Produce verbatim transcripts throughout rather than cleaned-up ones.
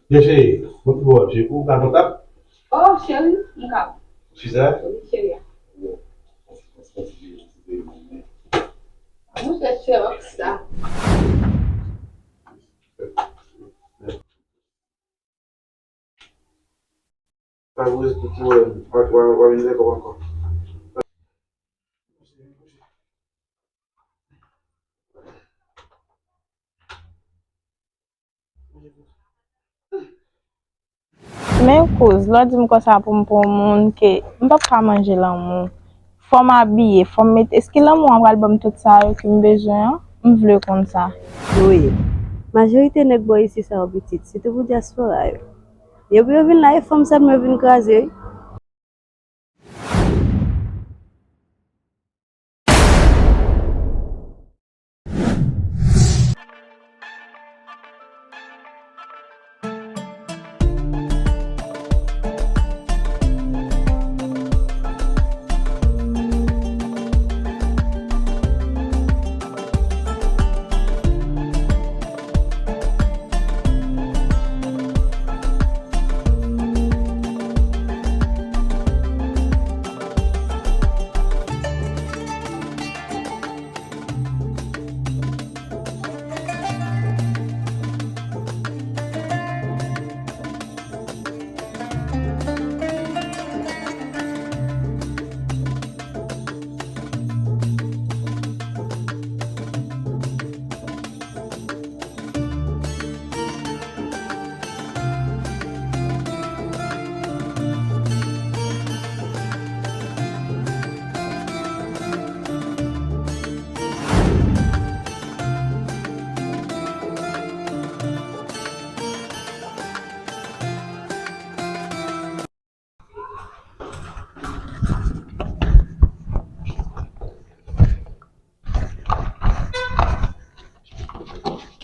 Byen cheri, mwen pi bon, cheri, ou ka kontak? Oh, cheri, m ka. Chita? Wi, cheri. Bon, mwen fè cheri sa. Pa bouje, ti wè, w a, w a, w a vin lè kòb ankò. Men kouz, lè w di m konsa pou m pran yon moun ke m p ap ka manje lanmou. Fò m abiye, fò m mete. Èske lanmou an pral ban m tout sa yo ke m bezwen an? M vle konn sa. Wi. Majorite nèg bò isi sa yo pitit, sitou pou dyaspora yo. Yo pou yo vin la, e fanm sèlman yo vin kraze, wi.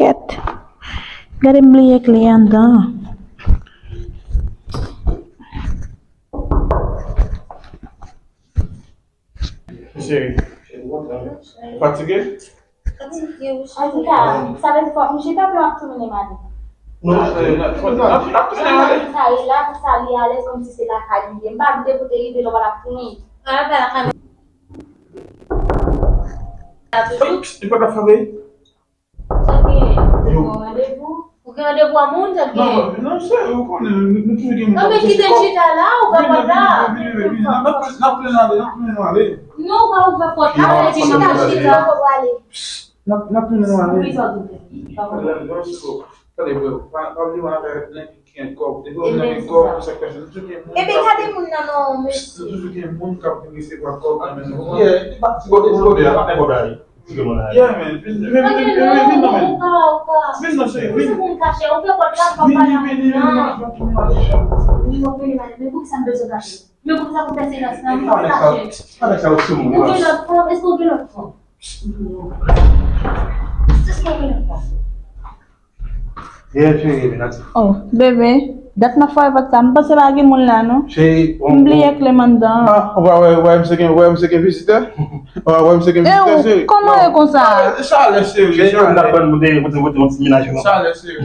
Kèt. Gade m bliye kle anndan. Cheri, ou fatige? Fatige, wi, cheri. Antouka, sa vle di fò m chita pou m ap tounen ale. Non, cheri, n ap, n ap, n ap tounen ale. Sa ye la, sa li alèz kòmsi se lakay li ye. M pa vle pou te rive lè w pa t ap tounen. Li pa t ap frape? Sa genyen? Ou gen randevou? Ou gen randevou a moun, sa genyen? Non, non, se, ou konnen, nou, nou toujou gen moun k ap chèche kòb. Anben, kite l chita la, ou ka pa la. Vini, vini, vini, vini. N ap, n ap tounen ale, n ap tounen nou ale. Non, ou pa ouvè pòt la, chita, chita. N ap, n ap tounen nou ale. Tande, bro, pa, pa bliye w afè nèg ki gen kòb. Depi w gen kòb, sa k pase? Nou toujou gen moun k ap, nou toujou gen moun k ap vin resevwa kòb nan men nou. Yeah, li pa ti kote, ti kote a, pa fè kòb la, li. Ti kote la. Yeah, man. Vin, vin, vin, vin, vin, vin, non, man. Vin, non, cheri, vin. Vini, vini, vini, vini, vini, vini. Men poukisa m bezwen kache? Men poukisa pou pèse rès la? M pa kache. Ou gen lòt fanm? Èske ou gen lòt fanm? Èske ou gen lòt fanm? Oh, bebe, dat m ap frape pòt la, m panse pa gen moun la, non. M bliye kle m anndan. Ah, w pa wè, w pa wè misye gen, w pa wè misye gen vizitè? W pa wè misye gen vizitè, cheri? Kòman e konsa? Chalè, cheri, chalè. Chalè, cheri.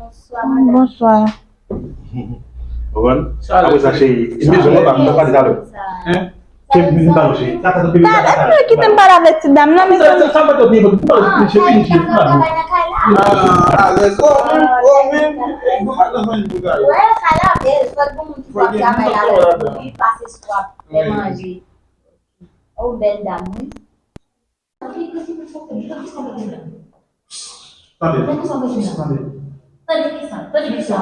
Bonswa. Bonswa. Ou konprann? Apre sa, cheri, e mezon an pa, m pa pale talè. Hein? Cheri, vin, vin pale, cheri. Talè, men kite m pale avèk ti dam nan, mezanmi. Sa, sa, sa, pa t ap vin, pa t ap vin, cheri, vin, cheri, vin pale. Ah, alèz, oh, menm, oh, menm, eh, bon, madan zanmi pou ta ye. Wè, sa la, men, fòk gon moun ki pase swab, fè manje. Oh, bèl dam, wi. Tande. Tande kisa? Tande kisa?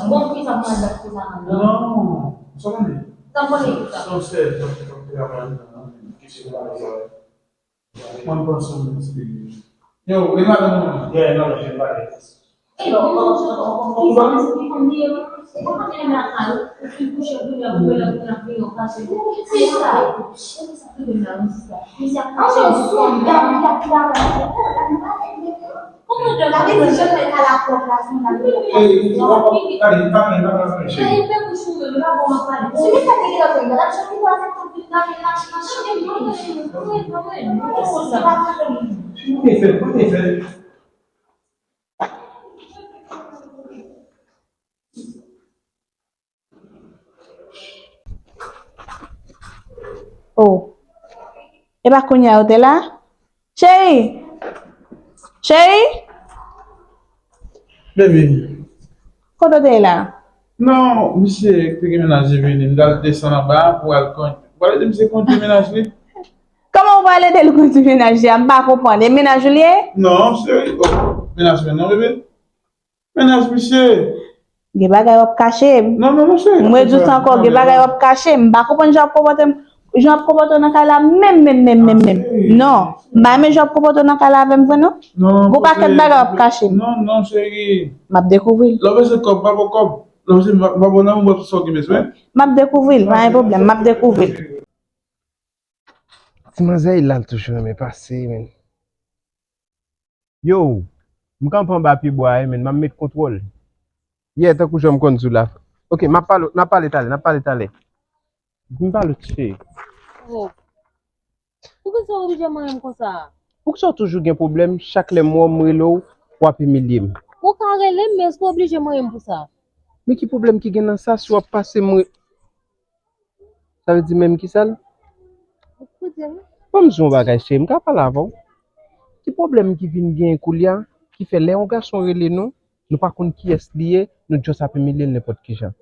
Bon, kisa pou mwen bat kisa? Non. Sa tande. Sa konnen kisa? Son sè, sa fè travay nan kisi travay. Mwen panse mwen ti. Yo, e madanm mwen. Yeah, non, je vais. Oh. E pa kounye a ou te la? Cheri! Cheri! Baby. Kote w te ye la? Non, misye te gen mennaj li vini, m t al desann anba a pou al kondui. Ou pral ede misye kondui mennaj li? Kòman ou pral ede l kondui mennaj li a? M pa konprann. E mennaj ou li ye? Non, cheri. Oh, mennaj mwen non, baby. Mennaj misye. Gen bagay w ap kache m. Non, non, non, cheri. M redi w sa ankò, gen bagay w ap kache m. M pa konprann jan w ap konpòte m, jan w ap konpòte w nan kay la menm, menm, menm, menm, menm. Non, m pa renmen jan w ap konpòte w nan kay la avè m vre non. Non, Gon pakèt bagay w ap kache m. Non, non, cheri. M ap dekouvri l. Lè w bezwen kòb, pa ba w kòb. Lè w bezwen, pa ba w nan, mwen sa w gen bezwen. M ap dekouvri l, pa gen pwoblèm, m ap dekouvri l. Ti manzè la toujou renmen pase, men. Yo, m kanpe anba pye bwa a, men m ap met kontwòl. Yeah, tankou jan m konn di w la. Ok, m ap pale, n ap pale talè, n ap pale talè. M pale w ti cheri. Oh. Poukisa w oblije manyen m konsa? Poukisa w toujou gen pwoblèm, chak lè m wè w, m rele w, w ap imilye m? Ou ka rele m, men èske w oblije manyen m pou sa? Men ki pwoblèm ki gen nan sa, si w ap pase m re- Sa vle di menm ki sa l? Ou koute m? Ban m di w yon bagay cheri, m ka pale avè w? Ki pwoblèm ki vin genyen koulye a, ki fè lè yon gason rele nou, nou pa konn kiyès li ye, nou just ap imilye l nenpòt ki jan?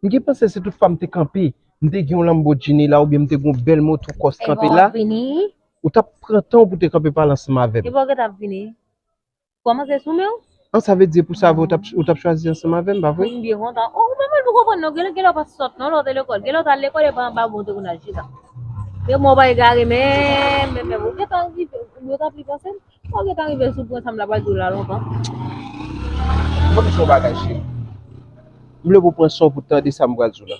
M gen panse si tout fwa m te kanpe, m te gen yon Lamborghini la oubyen m te gen yon bèl moto kòs kanpe la, ou t ap pran tan w pou te kanpe pale ansanm avè m. Epa w gentan ap vini. Kòmanse sou men w. An, sa vle di pou sa vre ou t ap, ou t ap chwazi ansanm avè m, pa vre? M byen kontan. Oh, ou pa mal pou konprann non, genlè genlè w pa t sòt non, lè w te lekòl. Genlè w t al lekòl epi anba bon w te konn al chita. Men mwen w pa egare menm, menm, menm. Ou gentan rive, ou gentan pli panse m. Ou gentan rive sou pwen sa m la pral di w la lontan. Ban m di w yon bagay cheri. M vle pou w pran san w pou w tande sa m pral di w la.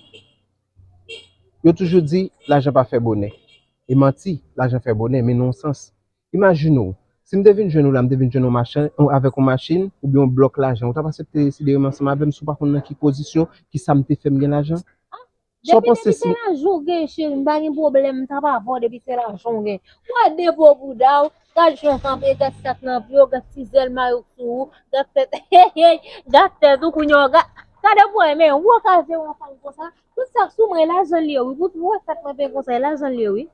Yo toujou di, lajan pa fè bonè. E manti, lajan fè bonè, men nan yon sans. Imajine w, si m te vin jwenn ou la, m te vin jwenn ou machin, ou avèk yon machin, oubyen yon blòk lajan, ou t ap aksepte deside renmen ansanm avè m si w pa konn nan ki pozisyon, ki sa m te fè m gen lajan? Sa w Depi, panse depi se si. Lajan w gen, cheri, m pa gen pwoblèm, m t ap avè w depi se lajan w gen. Wè depo bouda w, gad jan w kanpe, gad sa k nan pye w, gad ti zèl mayo k sou ou, gad tèt, hey, hey, gad tèt ou kounye a, gad, gade pou wè, men, ou ka jere yon fanm konsa, tout sa k sou mwen, lajan l ye, wi, pou, pou wè sa k nan pye konsa, lajan l ye, wi.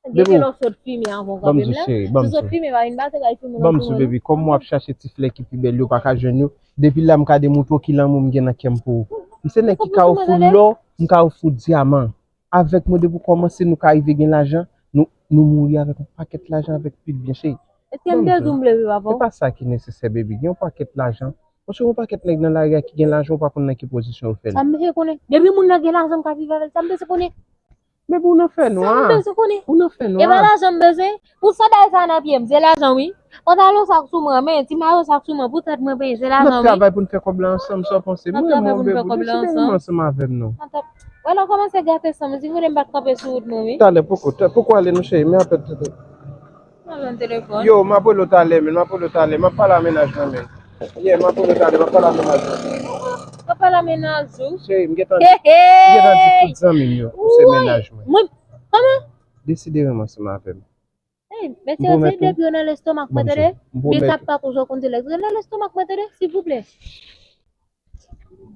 Gen Bebou, lè w sot fimen avan w ban m kanpe di m la. cheri, ban m Si w sot di. Fimen pa vin pase kay fimen Ban nan m di, sou mwen. Baby, kòm w ap chache ti flè ki pi bèl yo pa ka jwenn yo, depi la m ka demontre w ki lanmou m gen nan kè m pou ou. M se nèg ki ka ofri w lò, m ka ofri w dyaman. Avèk mwen depi w kòmanse nou ka rive gen lajan, nou, nou mouri avèk yon pakèt lajan avèk pil byen cheri. Èske m te di w m vle viv avè w? Se pa sa ki nesesè, baby. Gen yon pakèt lajan. Paske yon pakèt nèg nan lari a ki gen lajan, ou pa konn nan ki pozisyon yo fè l. Sa m bezwen konnen. Depi moun nan gen lajan m ka viv avè l, sa m bezwen konnen. Baby, ou nan fè nwa. Sa m bezwen konnen. Ou nan fè E pa nwa. Lajan m bezwen. Pou sandal sa nan pye m, se lajan wi. Pantalon sa k sou mwen, men ti mayo sa k sou mwen, pou tèt mwen penyen, se N lajan ap wi. Travay pou n fè kòb la ansanm, sa w panse? N ap Mwen renmen travay w, pou n fè baby. Kòb la Deside ansanm. Ansanm avè m non. Wè la w kòmanse gate san m, si w konnen m pa t kanpe sou wout mwen wi. Talè, poko, ta- poko ale non cheri, men apèl tete. Mwen jwenn telefòn. Yo, m ap rele w talè, men, m ap rele w talè, m ap pale a mennaj mwen, men. Yeah, m ap rele w talè, m ap pale a mennaj mwen. Papa la mennaj ou. Cheri, m gentan, Hey, m gentan di hey. Tout zanmi m yo, ou se Woy. Mennaj mwen. Mwen, kòman? Deside renmen ansanm avè m. Hey, mesye, M pwomèt se depi yo nan lestomak mwen, Ban m tande. di, m pwomèt Big ap pa konjò konn se lèk. Yo nan lestomak mwen, tande, silvouplè.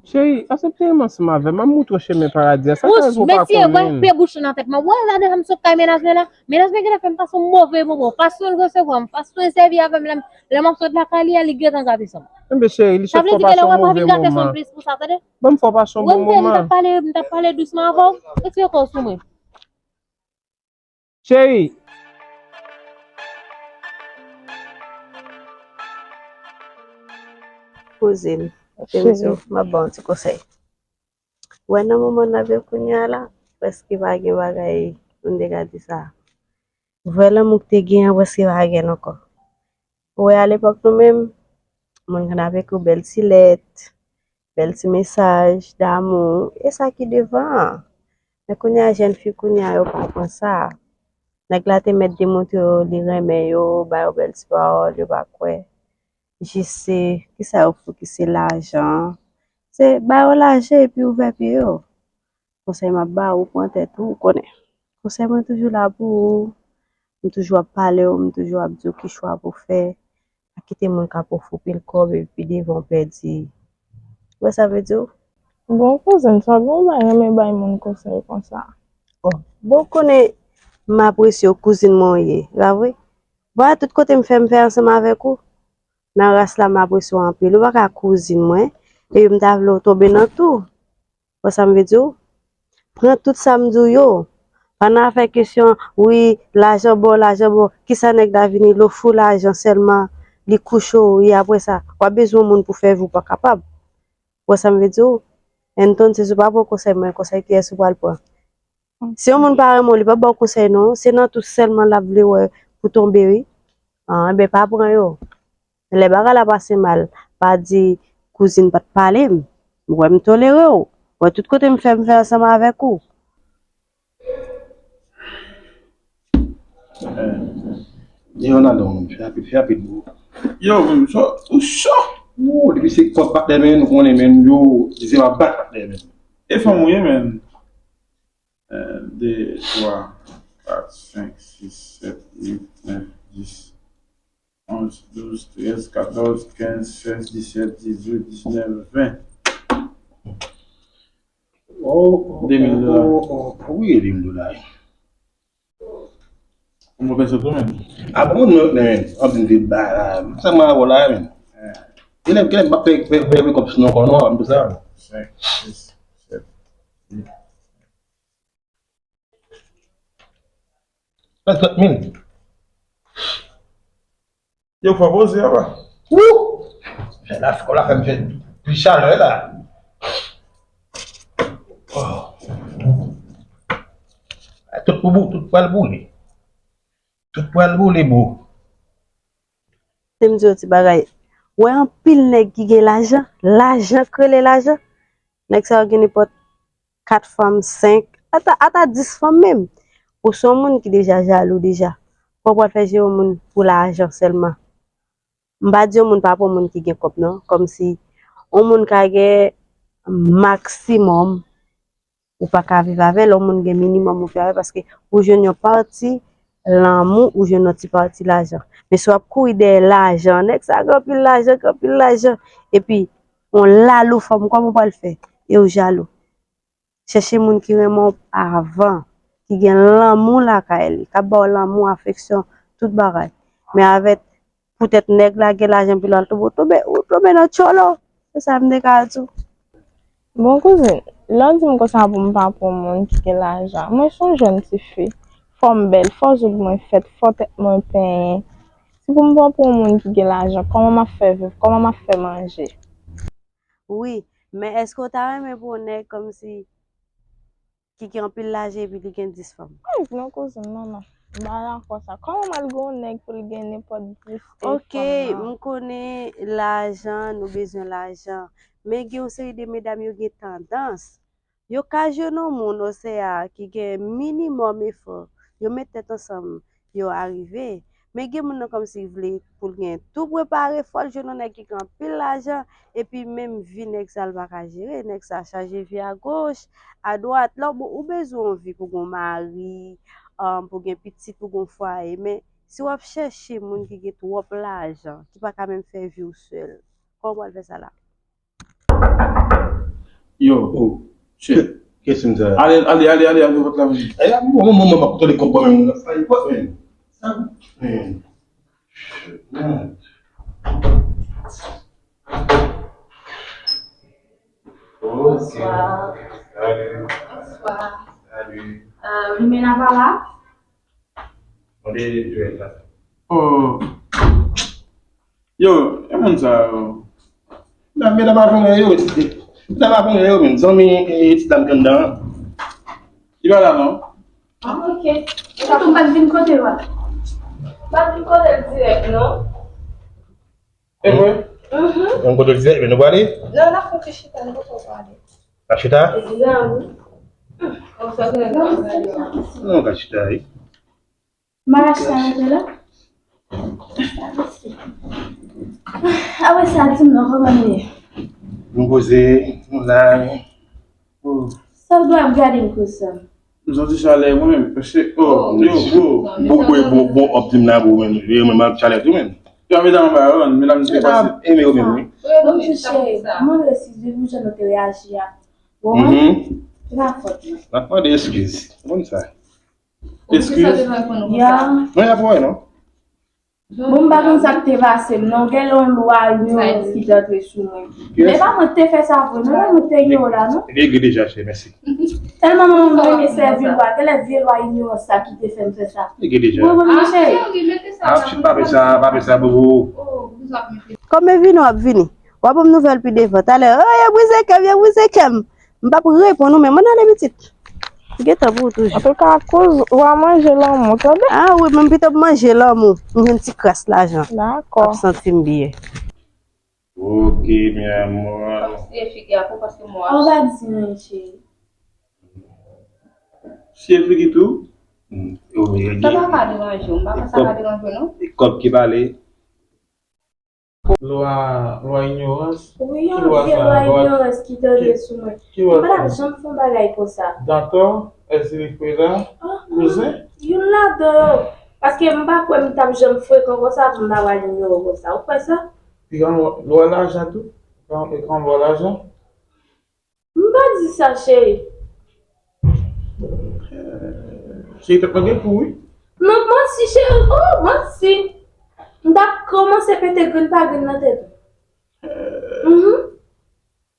Cheri, aksepte renmen ansanm avè m, m ap montre w chemen paradi a. Sa fè Wouch, ou pa mesye, wè, konprann. Pe bouch ou nan tèt mwen. Wè, gade jan m sot kay mennaj mwen la. Mennaj mwen gentan fè m pase yon move moman. Fason l resevwa m, fason l sèvi avè m, lè m, lè m ap sot lakay li a, li gentan gate san m. Enben cheri, li Sa sot vle fè w di genlè pase w yon ap vin move gate san m moman. Plis pou sa, tande. Ban m fè w pase yon Wè, bon m te, m t moman. ap pale, m t ap pale dousman avè w. Retire kò w sou mwen. Cheri, Kouzin, epi m di w, m ap ba w ti konsèy. Wè nan moman n ap viv kounye a la, prèske pa gen bagay, pou n te ka di sa. Vrè lanmou k te gen an, prèske pa gen l ankò. Ou wè alepòk nou menm, moun konn ap ekri w bèl ti lèt, bèl ti mesaj damou, e sa ki devan an. Men kounye a, jèn fi kounye a yo pa konsa. Nèg la te mèt demontre yo li renmen yo, ba yo bèl ti pawòl, yo pa kwè. Jis se, kisa yo fokise lajan. Se ba yo lajan epi ouvè pye yo. Konsèy m ap ba ou, pran tèt ou, ou konnen. Konsèy mwen toujou la pou ou. M toujou ap pale w, m toujou ap di w ki chwa pou w fè. Pa kite moun k ap ofri w pil kòb epi pi devan w pèdi. Ou wè sa vle di w? Bon, kouzin, sa gen w bay renmen bay moun konsèy konsa. Bon, bon, ou konnen m apresye w, kouzin mwen ou ye, pa vre? Vwala, tout kote m fè, m fè ansanm avèk ou. Nan ras la, m apresye w anpil. Ou pa ka kouzin mwen, epi m ta vle w tonbe nan tou. Wè sa m vle di w? Pran tout sa m di w yo. Pa nan afè kesyon, wi, lajan bon, lajan bon. Kisa nèg la vini, l ofri w lajan sèlman, li kouche w, e apre sa, w ap bezwen yon moun pou fè vi w pa kapab. Wè sa m vle di w? Anton, se si w pa pran konsèy mwen, konsèy kiyès ou pral pran? Si yon moun pa renmen w, li p ap ba w konsèy non. Se nan tou sèlman l ap vle wè pou tonbe, wi. An, enben, pa pran yo. Lè bagay la pase mal, pa di kouzin pa t pale m. Ou wè m tolere w. Ou wè tout kote m fè, m fè ansanm avèk ou. Leona non, fè rapid, fè rapid bro. Yo, menm, ou cho. Ou, depi se kòb patnè men, nou konnen men, yo, dize pa bat patnè men. E fanm ou ye men. Un, deux, trois, quatre, cinq, six, sept, huit, neuf, dix, onze, douze, treize, quatorze, quinze, seize, dix-sept, dix-huit, dix-neuf, vingt. Oh, oh, de mil dola. Oh, oh, oh, wi, de mil dola. Ou move sou tou menm. A bon, non, men, an vin vin ba, sa mwen avò la, men. Genlè, genlè, m pa fè, fè, fè, fè kòb sou non, kò non, m di sa. Senk, sis, sèt, uit. Trant mil. Yo fò poze apa. Wouh! Fè la, kò la fè m fè pli chalè la. Oh. Tout pou bout, tout pral boule. Tout pral boule, bro. Se m di w ti bagay. Wè anpil nèg ki gen lajan, lajan k rele lajan. Nèg sa yo gen nenpòt kat fanm, senk, ata, ata dis fanm menm. Ou se yon moun ki deja jalou deja. Kòman w pral fè jere yon moun pou lajan sèlman? M pa di yon moun pa pran moun ki gen kòb non. Kòmsi yon moun ka gen maksimòm, ou pa ka viv avè l, yon moun gen minimòm ou viv avè l, paske ou jwenn yon pati lanmou, ou jwenn yon ti pati lajan. Men si w ap kouri dèyè lajan, nèg sa gen anpil lajan, gen anpil lajan, epi yon lalou fanm, kòman w pral fè? E w jalou. Chèche moun ki renmen w avan, ki gen lanmou lakay li, k ap ba w lanmou, afeksyon, tout bagay. Men avèk poutèt nèg la gen lajan, epi l al tonbe, ou tonbe, ou tonbe nan tchòlò. Se sa m te ka di w. Bon kouzin, lè w di m konsa pou m pa pran moun ki gen lajan, mwen se yon jèn tifi, fò m bèl, fò zoug mwen fèt, fò tèt mwen penyen. Si pou m pran pou yon moun ki gen lajan, kòman m ap fè viv, kòman m ap fè manje? Wi, men èske w ta renmen pou yon nèg kòmsi ki gen anpil lajan epi li gen dis fanm? Ay, non kouzin, non, non. M pa dakò sa. Kòman m al gen yon nèg pou l gen nenpòt dis fanm nan? Ok, m konnen lajan, nou bezwen lajan. Men gen yon seri de medam yo gen tandans. Yo ka jwenn yon moun osea ki gen minimòm efò. Yo met tèt ansanm, yo arive. Men gen moun nan kòmsi vle pou l gen tou prepare, fò l jwenn yon nèg ki gen anpil lajan, epi menm vi nèg sa l pa ka jere, nèg sa chaje vi agoch, adwat, lè w bon, ou bezwen yon vi pou gen yon mari, um, pou gen pitit, pou gen yon fwaye, men si w ap chèche moun ki gen twòp lajan, ki pa ka menm fè vi w sèl, kòman w pral fè sa la? Yo, oh, shit. Kèt moun sa? Ale, ale, ale, ale, ale, vòt la vini. Ay, la, mwen, mwen, mwen, mwen, kontwole kòb mwen, mwen, sa, e, wòt, men. Sa, men. Shit, man. Ok. Bonsoir. Salut. Bonsoir. Salut. Euh, Lumena pa la? Mande dirèk la. Oh. Yo, e moun sa yo. Nan medam avan mwen yo, medam avan mwen yo menm, zanmi e ti dam ki anndan an. Li pa la non. Ah, ok. Epi tou m pa t vin kote l wa. M pa t vin kote l dirèk non. E vre? Mhm. Yon kote l di, men nou prale? Non, n ap fè yon ti chita, nou poko prale. N ap chita? Nan wi. Kòm sa, nou prale. Non, nou ka chita, wi. M a rachte a antre la. Apre sa, di m non, kòman nou ye? Nou poze, nou la, wi. Sa w dwe ap gade m konsa? M santi chalè mwen menm, paske, oh, yo, bro. Bon, bon, bon, bon, ap di m la, bro, menm. Yo, menm, ap chalè tou, menm. Yo, medam anba yo, medam te pase. Eme yo menm, wi. Bonjou, cheri. Mwen vle si depi jan nou te reyaji a. Ou konprann? Se pa fòt mwen. N ap mande eskiz. Ou konn sa. Eskiz. Ya. Non, y ap wè, non. Bon, m pa konn sa k te pase m, non. Gen yon lwa inyorans ki te antre sou mwen. Men pa mwen ki te fè sa vre, non, mwen te inyoran, non. Li regle deja, chè, mèsi. Tèlman mwen renmen sèvi lwa, genlè vye lwa inyorans sa ki te fè m fè sa. Li regle deja. Ou konprann, monchè? Ah, cheri, mete sa. Ah, pa fè sa, pa fè sa, bobo. Kòm e vini, w ap vini. W ap ban m nouvèl pi devan. Talè, oh, yo brize kè m, yo brize kè m. M p ap reponn ou menm. Ann ale pitit. Gentan pou ou toujou. Antouka, kouz, w a manje lanmou, tande? Ah wi, men m pito manje lanmou. M jwenn ti kras lajan. Dakò. M ap santi m byen. Ok, mi amor. Fòk siye figi a pou paske mwen. Ou pa di anyen, cheri. Siye figi tou? Hmm. Sa pa ka deranje w. M pa kwè sa ka deranje w, non. E kòb ki pale. Lwa, lwa inyorans? Wi, yon vye lwa inyorans ki tande sou mwen. Ki lwa sa? M pa t ap janm fè yon bagay konsa. Dantò, Ezili Freda, kouzen? Youn ladan yo. Paske m pa kwè m t ap janm frekan konsa pou m ta pral inyore w konsa. Ou kwè sa? Pi gran lwa, lwa lajan tou? Gran, gran lwa lajan? M pa di sa, cheri. Cheri, tèt mwen gen kou, wi. Non, manti, cheri. Oh, manti. M t ap kòmanse pete grenn pa grenn nan tèt ou. Mhm.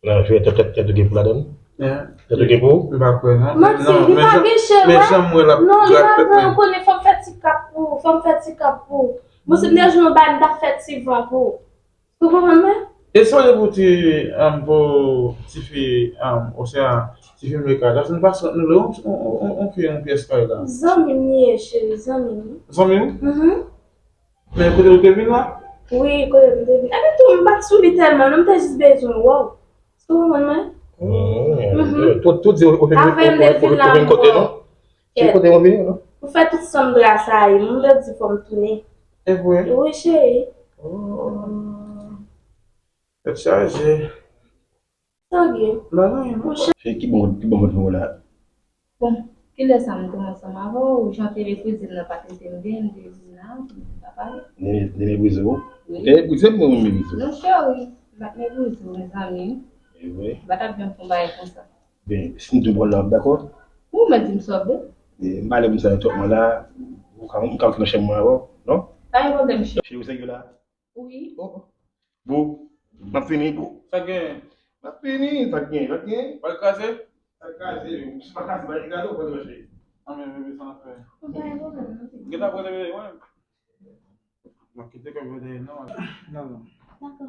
Non, cheri, tèt, tèt, tèt ou gen pou ladan l? Tèt ou gen pou? M pa kwè, non. Manti, li pa gen, cheri. Men jan m wè l ap grat tèt mwen. Non, li pa gen, ou konnen, fò m fè ti kap pou ou, fò m fè ti kap pou ou. Bon, si m te jwenn yon bagay, m t ap fè ti van pou ou. Ou konprann mwen? E sa w ye pou ti, um, pou tifi, um, osea, tifi m lwe kay la? Se yon pasyon nou lwe yon, yon, yon, yon fi, yon pyès kay la. Zanmi m li ye, cheri, zanmi m. Zanmi w? Mhm. Men kote w te vin la? Wi, kote m te vin. Epi tou, m pa t sou li tèlman, non, m te jis bezwen wè w. Ou konprann mwen? Mhm. Tout, tout di ou, ou vin, ou vin kote nou? Se kote mwen vini, non? Ou fè tout sanm dra sa ye, m te di fò m tounen. E vre? Wi, cheri. Oh. Tèt chaje. Sa gen? M pa gen anyen, non. Cheri, ki bon, ki bon kote w la? Bon, kilè sa m te ansanm avè w? Jan te meprize m nan pa te tande m byen, m te di nan, m pa pale. Li, li meprize w? Wi. Li te meprize m, mwen, mwen meprize w? Non, cheri, m pa t meprize w, mezanmi. E vre? M pa t ap janm fè yon bagay konsa. Ben, si m tou pran la, w ap dakò? Ou mèt di m sa w vle. E, m pale pou sa twòp mwen la. Ou ka, m ka antre nan chanm mwen avè w, non? Pa gen pwoblèm, cheri. Cheri, ou serye la? Wi. Oh, oh. Bro, m ap fini, bro. Sa k genyen? M ap fini, sa k genyen, sa k genyen? Pral kraze? Pral kraze, wi. Si pa kraze, pral kraze, ou pral kraze. Ah, men, bebe, sa n ap fè? Pa gen pwoblèm, non. Gen ta pral rele mwen. M ap kite kòb yo dèyè, non. Non, non. Dakò.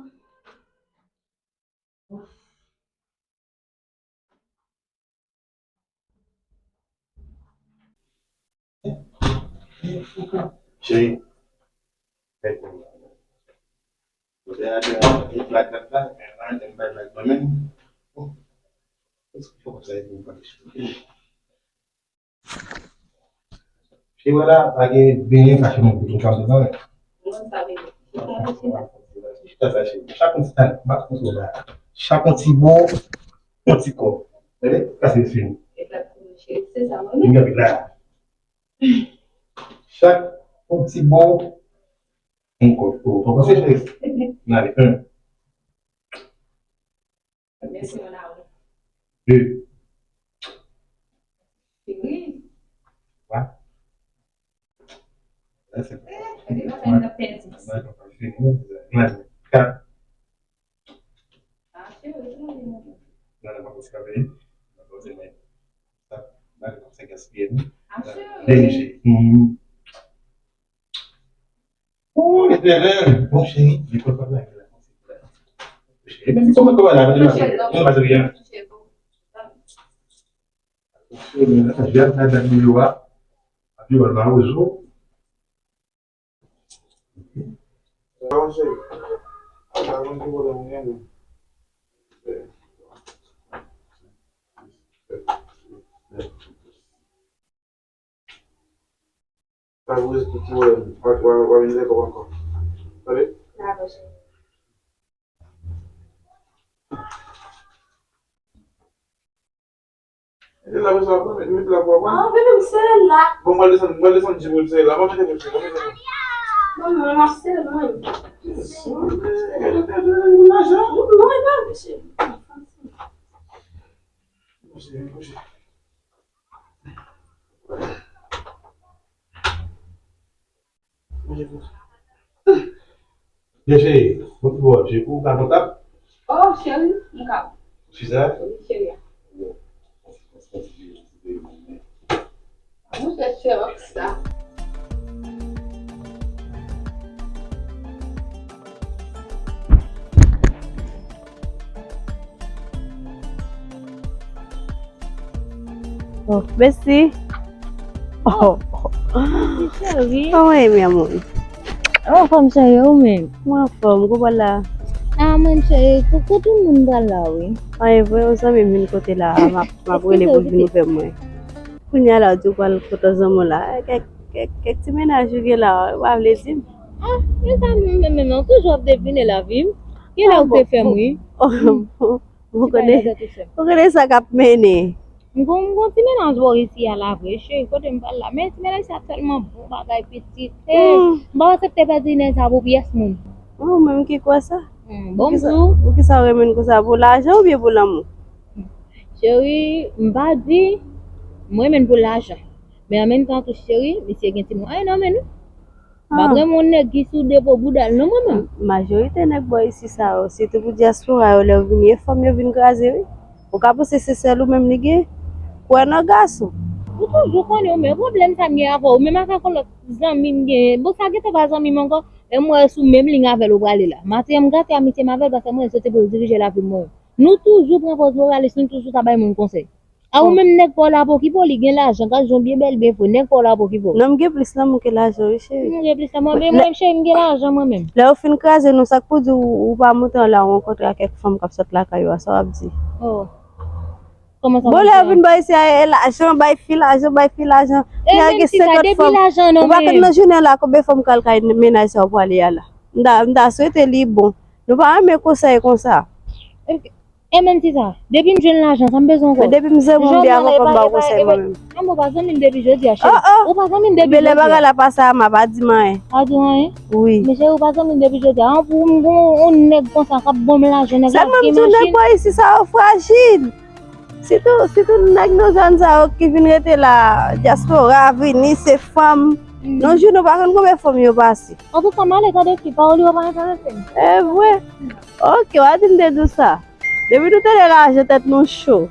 Cheri. Kote a, kote a, e black, black, black, men, men, men, black, black, men, men. Oh. Èske fò konsa, e pou m pa Cheri, wè la, pa gen benyen kache nan kout ou ka devan. Mwen sa vle di. Chita sa, cheri. Chak yon ti tan, bat konsa la. Chak yon ti bo, yon ti kò. Tande? Sa se fini. Egzakteman, cheri. Se sa, mwen. Vin gade la. Chak yon ti bo, yon kò. Ou, ou panse, cheri? N ale, en. Mèsi, mon amour. De. Fini. Twa. La, se... Eh, gade, mwen fè n ap pèdi. Fini. Kat. Ah, cheri, ou di mwen. Non, non, pa konsa, men. Pa konsa, men. Sa, pa konsa, gaspiye, non. Ah, cheri. Dirije. Hmm. Ou, Letènèl, bon cheri, lekòl pa blage la. Cheri, men kòman, kòman la, men la, men la, men la. Cheri, men la, cheri, men la, men la, men la. Bon, cheri. Sa pou rete tout ti wè, w a, w a, w a vin lè kòb ankò. Tande? Dakò, cheri. Mete la pou sa, mete la pou aprann. Ah, bebe, m sere la. Bon, mwen desann, mwen desann di pou l sere la. Mwen mete pou l sere, mwen mete pou l. Non, non, m ap sere mwen. Yes, mwen, mwen, mwen, mwen, mwen, lajan. Non, e pa vre, cheri. Byen, cheri, mwen pi bon, cheri, ou ka kontab? Oh, cheri, m ka. Chita? Wi, cheri. Mwen se chef sa. Oh, mèsi. Oh. Mèsi, cheri. Kòman w ye, mi amor? Anfòm, cheri, ou menm? Mwen anfòm, kòman w la? Ah, mwen, cheri, kou-, kote moun pral la, wi? Ah, e vre, yon zanmi m vin kote la, m ap, m ap rele pou l vin ouvè mwen. Kounye a la, w di w pral kote zanmi w la. Kèk, kèk, kèk ti mennaj ou gen la, ou pa vle di m? Ah, e sa, mwen menm, mwen toujou ap devine lavi m. Gen lè ou te fè m ri. Ou konnen, ou konnen sa k ap mennen. M gon, m gon ti mennaj bò isi a la vre, cheri, kote m pral la. Men ti mennaj sa tèlman bon bagay pitit. Eh, m pa aksepte pèdi nèg sa pou pyès moun. Ou menm ki kwè sa? Hmm, bon, m di w. Poukisa w renmen l konsa? Pou lajan oubyen pou lanmou? Cheri, m pa di m renmen l pou lajan. Men an menm tan tou, cheri, misye gen timoun. Ay, nan men nou. M pa renmen yon nèg ki sou depo bouda l non, mwen menm. Majorite nèg bò isi sa yo, sitou pou dyaspora yo, lè yo vini, e fanm yo vin kraze, wi. Ou ka panse se sèl ou menm li gen? Kwè nan gason. Ou toujou konnen ou menm, pwoblèm sa m gen avè w, menm ak yon lòt zanmi m gen. Bon, sa gentan pa zanmi m ankò, e m wè sou menm liy avè l ou prale la. Maten an, m gate amitye m avè l, paske mwen, se te pou l dirije lavi m, mwen. Nou toujou pran pòz moralis, nou toujou ta bay moun konsèy. A ou menm nèg pa w la ap okipe w, li gen lajan, gad jan w byen bèl, byen fre, nèg pa w la ap okipe w. Non, m gen plis lanmou ke lajan, wi, cheri. M gen plis lanmou, men mwen, cheri, m gen lajan, mwen menm. Lè yo fin kraze nou, sa k pou di w, ou pa monte anlè, ou rankontre ak kèk fanm k ap sot lakay yo a, sa w ap di? Oh. Kòman sa? Bon, lè yo vin bay isi a, e lajan, bay fi lajan, bay fi lajan. Fi a gen senkant fanm. Ou pa konn nan jounen la, konbyen fanm k al kay mennaj sa w prale a la? M ta, m ta swete li bon. Nou pa renmen konsèy konsa. E menm ti sa, depi m jwenn lajan, sa m bezwen ankò. Men depi m zanmi w, m byen avan fò m ba w konsèy mwen menm. Ann, ou pa zanmi m depi jodi a, cheri. Oh, oh. Ou pa zanmi m depi jodi a. Ebyen, lè bagay la pase a, m a pa di m anyen. Pa di w anyen? Wi. Men cheri, ou pa zanmi m depi jodi a. An, pou m gon yon nèg konsa k ap ban m lajan, nèg la gen machin. Sèlman m di w, nèg bò isi sa yo frajil. Sitou, sitou nèg nou zòn sa yo ki vin rete la, dyaspora, vini, se fanm. Nan jounen, ou pa konn konbyen fanm yo pase. Antouka, m ale tande fi, pawòl yo pa enterese m. E vre? Ok, w a di m te di w sa. Depi nou tande lajan, tèt nou cho.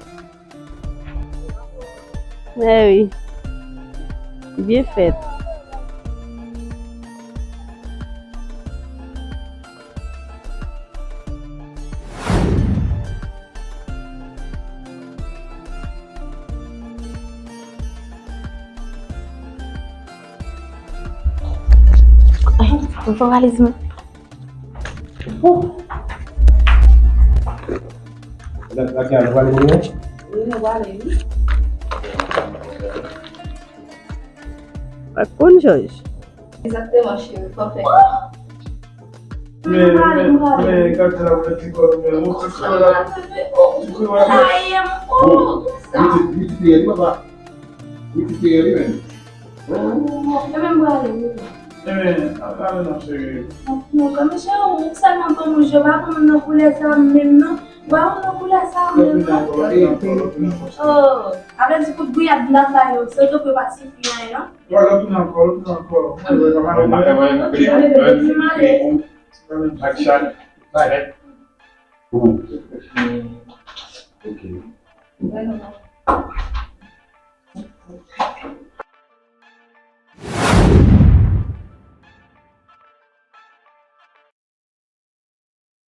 Mèwi. Byen fèt. Ay, mwen fè valiz mwen. Ou. Lakyal, ou prale mwen? Wi, nou prale, wi. Pa konn Jòj. Egzakteman, cheri, fò fè. Men, men, men, gade la, ou mèt li kò, men, ou ti kò la. Ti kò la. Li ti, li ti peye li, papa. Li ti peye li, men. E men, m prale, wi. E men, al, al, non, cheri. Non, non, men cheri, ou sèlman ban m wouj, yo pa ban m nan koulè sa menm, non. Ba ou nan koulè sa menm, non. Oh, avè di kout gouyad m t ap ba yo, se yo pa sifi anyen, non. Wè, lòt moun ankò, lòt moun ankò. Mwen, mwen, mwen, mwen, mwen, mwen, mwen, action. Direct. Ok.